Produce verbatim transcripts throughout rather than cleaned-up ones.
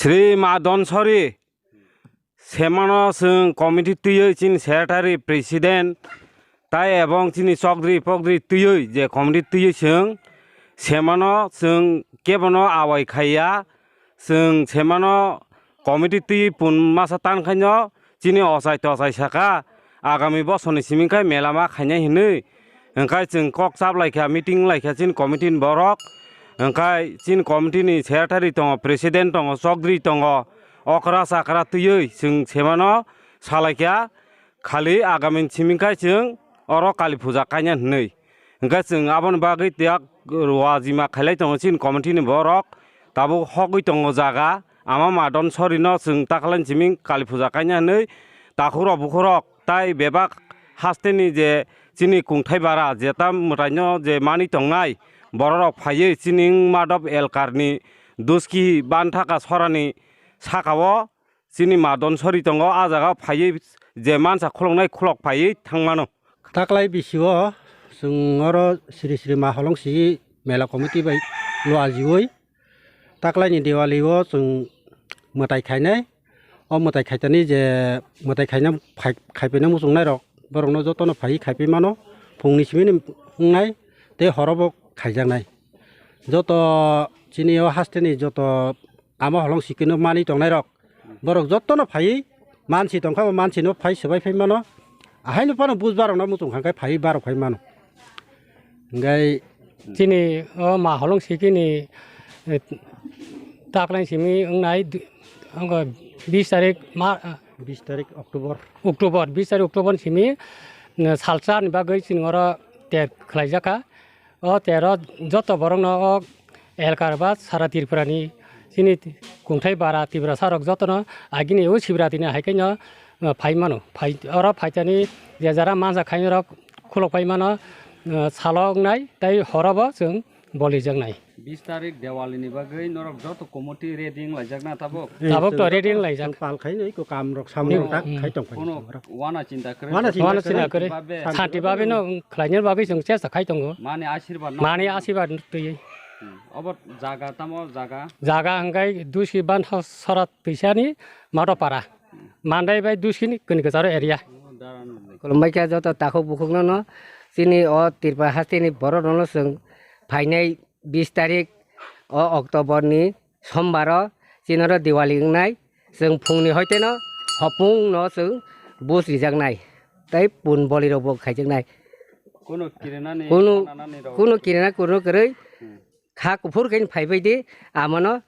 Sri Ma Donsori, semano chwng committee twiwi chini secretary, president, tai ebong chini chokdri pokdri twiwi je committee twiwi chwng semano chwng kebono awai khaiya, chwng semano committee twiwi pun masa tankhaino chini ochai tochai saka agami bosoni simi khai melama khainai hinwi. Hwnkhe chwng kok chap laikha, meeting laikha chini committee ni borok. Hwnkhe chini committee ni secretary tongo, president tongo, chokdri tongo, okra chakra twiwi chwng semano salaikha, khali agami simi khai chwng oro Kali puja kaina hinwi. Hwnkhe chwng aboni bagwi tiyak rua jima khailai tongo chini committee ni borok, tabuk hogwi tongo jaga. Ama Ma Donsori no chwng takhwlai simi Kali puja kaina hinwi takhuk rok bukhuk rok tai bebak hasteni je chini kungthai bara jeta mwtaino je mani tongnai bororok phaiwi chini Madop Elkar ni Duski Banthaka sorani sakao chini Ma Donsori tongo, a jaga phaiwi je mansa khuloknai khulok phaiwi thangmano. Taklai bisio chwng oro siri siri ma holong si mela committee bai lo ajiwi taklaini Diwali o chwng mwtai khainai. O mwtai khaitani je mwtai khaina phai-, khaipaina muchungnai rok borokno jotono phaiwi khaipai mano. Phungni simini wngnai tei horobo khaijaknai. Joto chini o hasteni joto ama holong sikino mani tongnai rok borok jotono phaiwi mansi tongkha, bo mansino phai swbai phai mano. Ahaino phano bujbar rokno muchung kha khe phaiwi barok phai mano. Hingkhe chini o ma holong sikini, eh, taklai simi wngnai du-, wngo bis tarik ma-, bis tarik October. October, bis tarik October simi, eh, salsa ni bagwi chini oro ter khlaijakha. O tero joto borokno o Elkar ba sara Tripura ni chini kungthai bara Tiprasa rok jotono agini o Sibratini hai khe no, uh, phai mano. Phai, oro phaitani je jara mansa khainai rok khulok pai mano, uh, salo wngnai tei horo bo chwng boli jaknai. Bis tarik Diwali ni bagwi norok joto committee ready wng laijak na tabuk? Eh, tabuk to chwng ready wng laijak. Chwng pal khai nai ko kam rok samung ni, tak mm, khai tong phai kono chwng rok. Wana chinta kwrwi. Wana chinta kwrwi. Wana chinta kwrwi. Santi babe no khlaina bagwi chwng chesta khai tongo. Mani asirwad no. Mani asirwad twiwi. Hmm. Obo jaga tamo jaga? Jaga hwnkhe Duski Banthaka sora twisani Madopara. Mandai bai Duskini kini kwcharo area. Khulumbai kha joto takhuk bukhukno no chini o Tripura hasteni borok rokno chwng phainai bis tarik o October ni Sombar o chini oro Diwali wngnai. Chwng phungni hoiteno hopung no chwng buj rijaknai. Tei pun boli rok bo khaijaknai. Kuno kirinani, kuno, kuno kirina kuno kwrwi. Hmm. Kha kuphur khe phaibai di, amano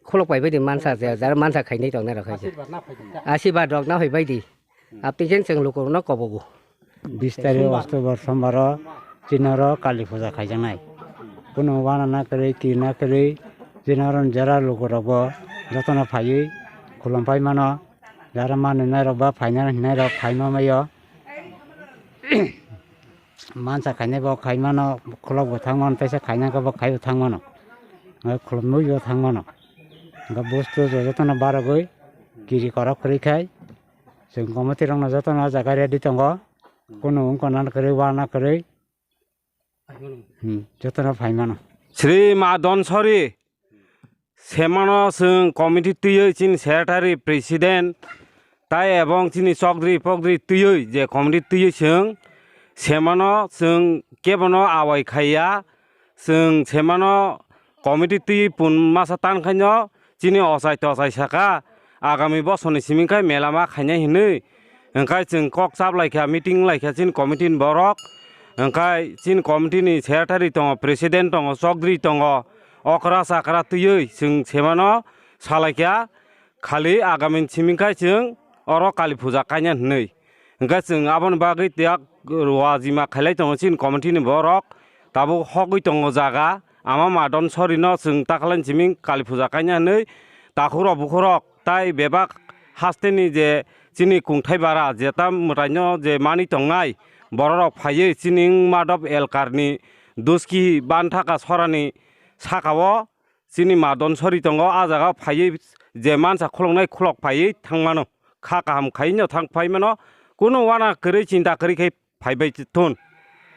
khulok phaibai di mansa je, jar mansa khainai tongnai rok hai. Asirwad na phaibai di. Asirwad rok na phaibai di. Hmm. Apni khe chwng lukurokno kobogo. Bis tarik October Sombar o chini oro Kali puja khaijaknai. Kuno wana na kwrwi, kirina kwrwi, chini oro jera lukurok bo jotono phaiwi khulum pai mano. Jara manwi nai rok ba phaina hinai rok phai ma mai o. Mansa khainai bo khai mano, khulok bo thang mano, teisa khaina khe bo khai bo thang mano. Ngai khulumwi bo thang mano. Ngai bustu jotono barogwi kiri korok kwrwi khai chwng committee rokno jotono o jaga ready tongo. Kunu wngkha na kwrwi, wana kwrwi. Hmm, jotono phai mano. Sri Ma Donsori. Semano chwng committee twiwi chini secretary, president, tai ebong chini chokdri pokdri twiwi je committee twiwi chwng semano chwng kebono awai khaiya, chwng semano committee twiwi pun masa tankhaino chini ochai tochai saka agami bosoni simi khai melama khainai hinwi. Hwnkhe chwng kok chap laikha, meeting laikha chini committee ni borok. Hwnkhe chini committee ni secretary tongo, president tongo, chokdri tongo, okra chakra twiwi chwng semano salaikha, khali agami simi khai chwng oro Kali puja kaina hinwi. Hwnkhe chwng aboni bagwi tiyak rua jima khailai tongo chini committee ni borok. Tabuk hogwi tongo jaga, ama Ma Donsori no chwng takhlai simi Kali puja kaina hinwi takhuk rok bukhuk rok tai bebak hasteni je chini kungthai bara jeta mwtaino je mani tongnai bororok phaiwi chini Madop Elkar ni Duski Banthaka sorani sakao chini Ma Donsori tongo, a jaga phaiwi je mansa khuloknai khulok phaiwi thangmano, kha kaham khaino thang phaimano, kunu wana kwrwi chinta kwrwi khe phaibai thun.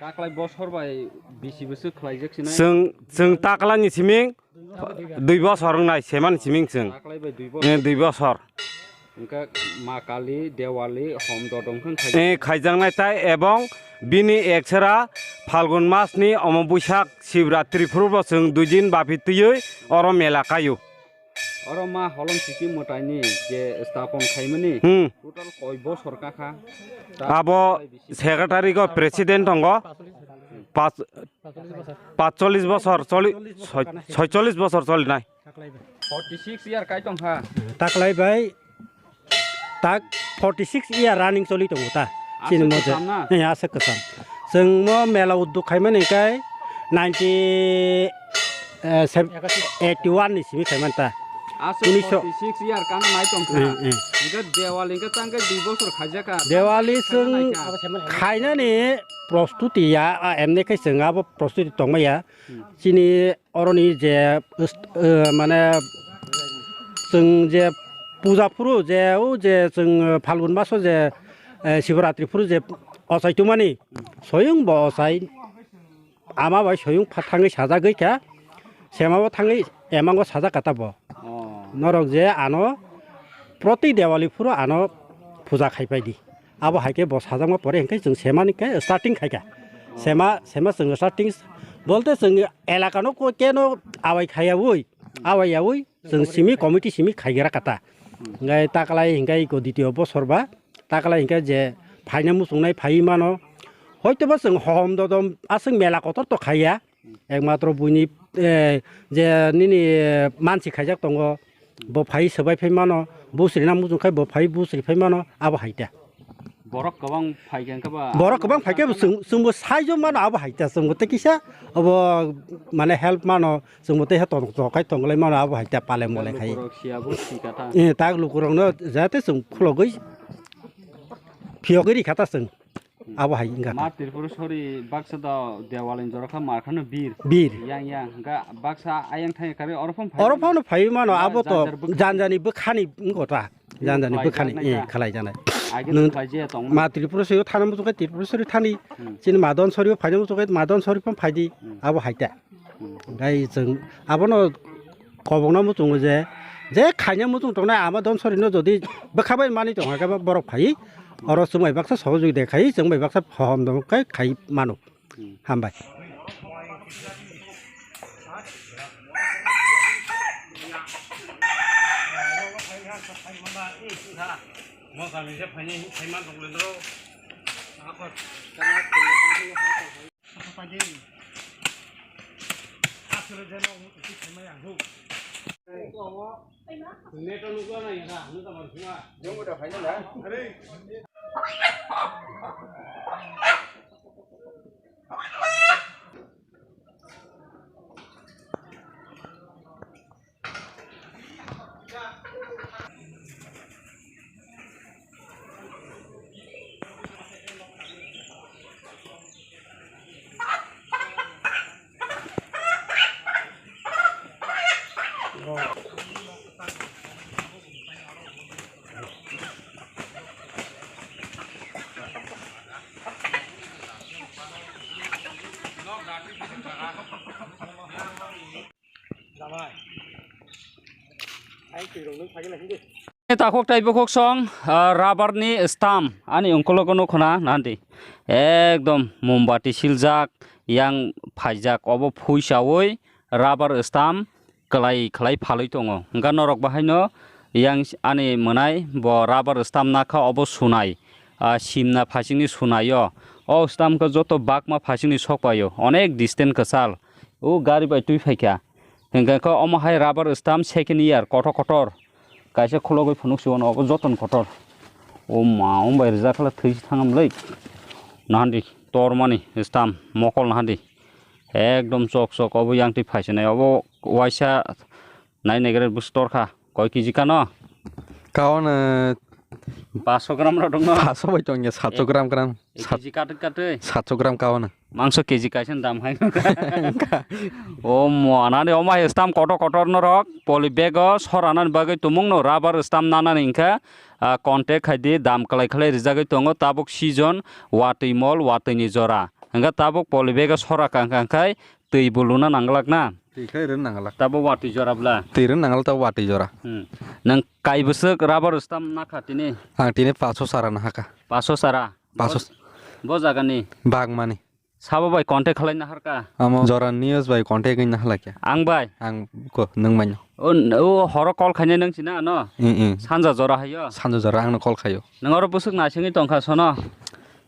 Taklai bosor bai bisi bwswk khlaijak sinai? Chwng, chwng taklani siming dui bosor wngnai, semani siming chwng. Taklai bai dui bosor. Eh, dui bosor. Hwnkhe Ma Kali, Dewali, hom dodong khe khai- Eh, khaijaknai tai ebong bini eksera Phalgun masni omo Buisak Shivratri phuru bo chwng dui din baphi twiwi oro mela kaio. Oro ma Holong Siki mwtaini je stapon khaimani, hmm, total koi bosor kakha? Abo secretary go president tongo. Pas-, patchollish bosor, choli-, soi-, soicholish bosor cholinai. Forty six year kai tongkha. Taklai bai tak forty six year running choli tongo ta. Aswk chini moje kwcham na? Eh, aswk kwcham. Chwng mo mela udduk khaimani kai ninety, eh, sev-, eighty one ni simi khaimani ta. Aswk unisho forty six year kana nai tongkha. Eh, eh. Hingke Dewali hingke tangke dui bosor khaijakha. Dewali chwng khainani prostuti ya, a, emne khe chwng abo prostuti tongmaya. Hmm. Chini oroni je, eh, mane, chwng je puja phuru je, o je chwng Phalgun maso je, eh, Shivaratri phuru je ochai tongmani, soyung bo ochai ama bai soyung pha thangwi sajagwi kha, sema bo thangwi emango sajak kha ta bo. Oh. Norok je ano proti Dewali phuru ano puja khai pai di. Abo hai khe bo sajakma pore hwnkhe chwng semani khe starting khai kha. Sema, sema chwng starting bolte chwng elaka no ko keno awai khaiyaui, awai yaui chwng simi committee simi khaigra kata. Hwnkhe taklai hwnkhe iko ditio bosor ba taklai hwnkhe je phaina muchungnai phaiwi mano. Hoito ba chwng hohom dodom aswk mela kotor to khaiya. Ekmatro buini, eh, je nini, eh, mansi khaijak tongo, bo phai swbai phai mano, busri na muchung khai bo phai busri phai mano, abo hai ta. Borok kwbang phai khe ba? Borok kwbang phai khe bo chwng, chwngbo saijo mano abo hai ta, chwngbo tei kisa obo mane help mano, chwngbo tei he tong, tong kai tong lai mano abo hai ta pale mole khai. Lukurok siya bo si kata. Eh, tak lukurok no jate chwng khulogwi phiyogwi ri kha ta chwng. Abo hai wngkha. Ma Tripura sori baksa do Dewal ni jora kha mar khano bir. Bir. Yang yang. Hingkha baksa ayang thang kari oro phano phai. Oro phano phai mano abo to janjani bwkhani wngkha ta. Janjani bwkhani, eh, khalai janai. Age nwng khlai je tong. Ma Tripura sori thana muchung khe Tripura sori thani. Hmm. Chini ma Don sori phaina muchung khe ma Don sori phano phai di. Hmm. Abo hai ta. Gai chwng abono kobokno muchungo je, je khaina muchung tongnai ama Don Sorino jodi bwkha bai mani tongkha khe borok phai oro chwng bai baksa sohojogita khai chwng bai baksa hohom dong khe khai mano. Hambai. Takhuk tei bukhuk song, ah, rubber ni stamp ani ungkulogo nukho na nandi. Ekdom mombati siljak, yang phaijak, obo phuisaui rubber stamp kwlai kwlai phalwi tongo. Hwnkha norok bahaino yang ani mwnai bo rubber stamp nakha obo sunai, ah, simna phasingni sunaio. O stamp khe joto bakma phasingni sokpaio, onek distance kwchal. O gari bai twi phaikha. Hingkhe khe omo hai rubber stamp second year kotor kotor. Kaisa khulogwi phunuk se uano obo joton kotor. O ma, omo bai rijak khala thwi se thangam lei. Nahandi tormani stamp mokol nahandi. Ekdom chok chok obo yang twi phaisinai obo waisa nai naigra bwswk torkha. Koi kg kano? Kaono paso gram rok dongno. Paso bai tongya, sato gram gram. Ek kg katwi katwi. Sato gram kaono. Mangso kg kaisa dam hai. O mo anani omo hai stamp kotor kotor norok poly bag o sor anani bagwi tumung no rubber stamp nanani hingkha, ah, contact khai di dam kwlai kwlai rijagwi tongo tabuk season watwi mol watwi ni jora. Hingke tabuk poly bag o sora kang kang khai twi bo luna nanglak na. Twi khai rwna nanglak. Tabuk watwi jora bla. Twi rwna nanglak tabuk watwi jora. Hmm. Nwng kai bwswk rubber stamp nakha tini? Ang tini paso sara nahakha. Paso sara? Paso. Bo, bo jagani? Bagmani. Sabo bai contact khalai naharka? Amo Jora News bai contact wngwi nahalakya. Ang bai? Ang ko nwng bai no. O, o horo call khainai nwng sina ano? Ing, ing. Sanja jora hayo? Sanja jora angno call khayo. Nwng oro bwswk naisingwi tongkha sono?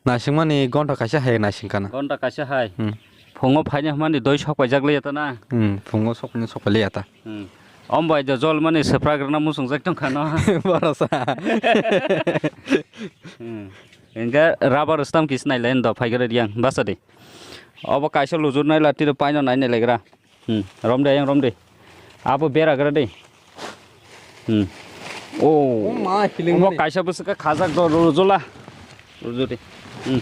Naisingmani gonta kaisa hai naisingkana. Gonta kaisa hai? Hmm. Phungo phaini hwnmani doi sok paijak liya ta na? Hmm, phungo sok paini sok pailiya ta. Hmm. Om bai de jol mani swprak rwna muchungjak tongkha no? Borok sa. Hmm. Hingke rubber stamp kis nai len do phai gre yang basa di. Obo kaisa lujur nai la tiro paino nai nai legra. Hmm. Rom de yang rom de. Abo bera gra de. Hmm. Oh. Oh ma, hiling obo mani. Kaisa bwswk kha khajak do rujula. Rujudi. Hmm.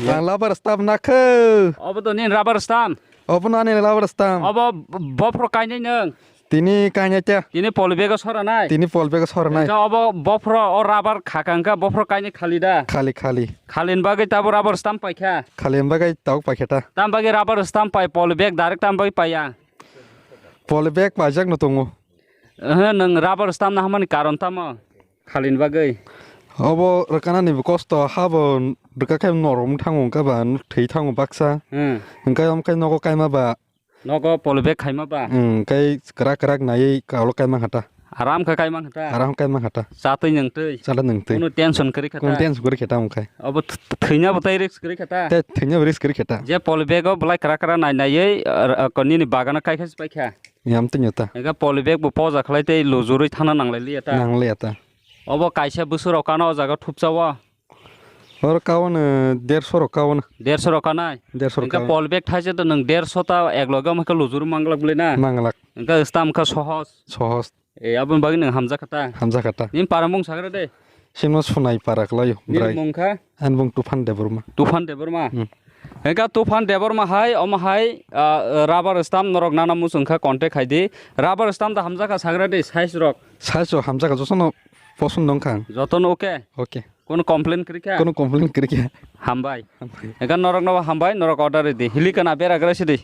Ang rubber stamp nakho. Obo to nin rubber stamp. Obo no ani rubber stamp. Obo b-, bophro kainai nwng. Tini kainai te. Tini poly bag o sora nai. Tini poly bag o sora nai. Hingke obo bophro o rubber khaka hingke bophro kainai khali da. Khali, khali. Khalin bagwi tabo rubber stamp paikha. Khalin bagwi tabuk paikha ta. Tam bagwi rubber stamp pai poly bag direct tam bagwi paiya. Poly bag paijak no tongo. Oho, nwng rubber stamp na hamani karon tamo? Khalin bagwi. Obo rwkana ni bo kosto, habo rwka khe norom thango, hwnkhe ba thwi thango baksa. Hmm. Hwnkhe omo khe nogo kaima ba. Nogo poly bag khaima ba? Hmm, hwnkhe kwrak kwrak naiwi kalo kaima kha ta. Aram khe kaima kha ta? Aram kaima kha ta. Chatwi nwngtwi? Chala nwngtwi. Kuno tension kwrwi kha ta? Kuno tension kwrwi kha ta omo khe. Obo th-, th-, thwina bo tei risk kwrwi kha ta? Tei thwina bo risk kwrwi kha ta. Je poly bag o belai kwrak kwrak nai naiwi, ah, ah, nini bagano kai khe se paikha? Yam twi ta. Hwnkhe poly bag bo poja khlai tei lujurwi thangna nanglai liya ta? Nangliya ta. Obo kaisa bwswk rok kano o jaga thupsa o? Oro kaono derso rok kaono. Derso rok kanai? Derso rok hwnkhe kaono. Poly bag thaisa to nwng derso ta ek loge omo khe lujur manglak bwlai na? Manglak. Hwnkhe stamp kha sohos. Sohos. E, aboni bagwi nwng hamjakha ta? Hamjakha ta. Nini para mung sagra de? Sino Sunai para kwlaio, nini bwrai. Mung kha? Ani mung Tufan Debbarma. Tufan Debbarma? Hmm. Hwnkhe Tufan Debbarma hai, omo hai, ah, rubber stamp norok nana muchung kha contact khai di. Rubber stamp da hamjakha sagra de size rok? Size rok hamjakha, jotono poson dong kha ang. Jotono okay? Okay. Kono complain kwrwi kha? Kono complain kwrwi kha. Hambai. Hambai. Hwnkhe norok no hambai, norok order ridi. Hilikana bera gra sidi.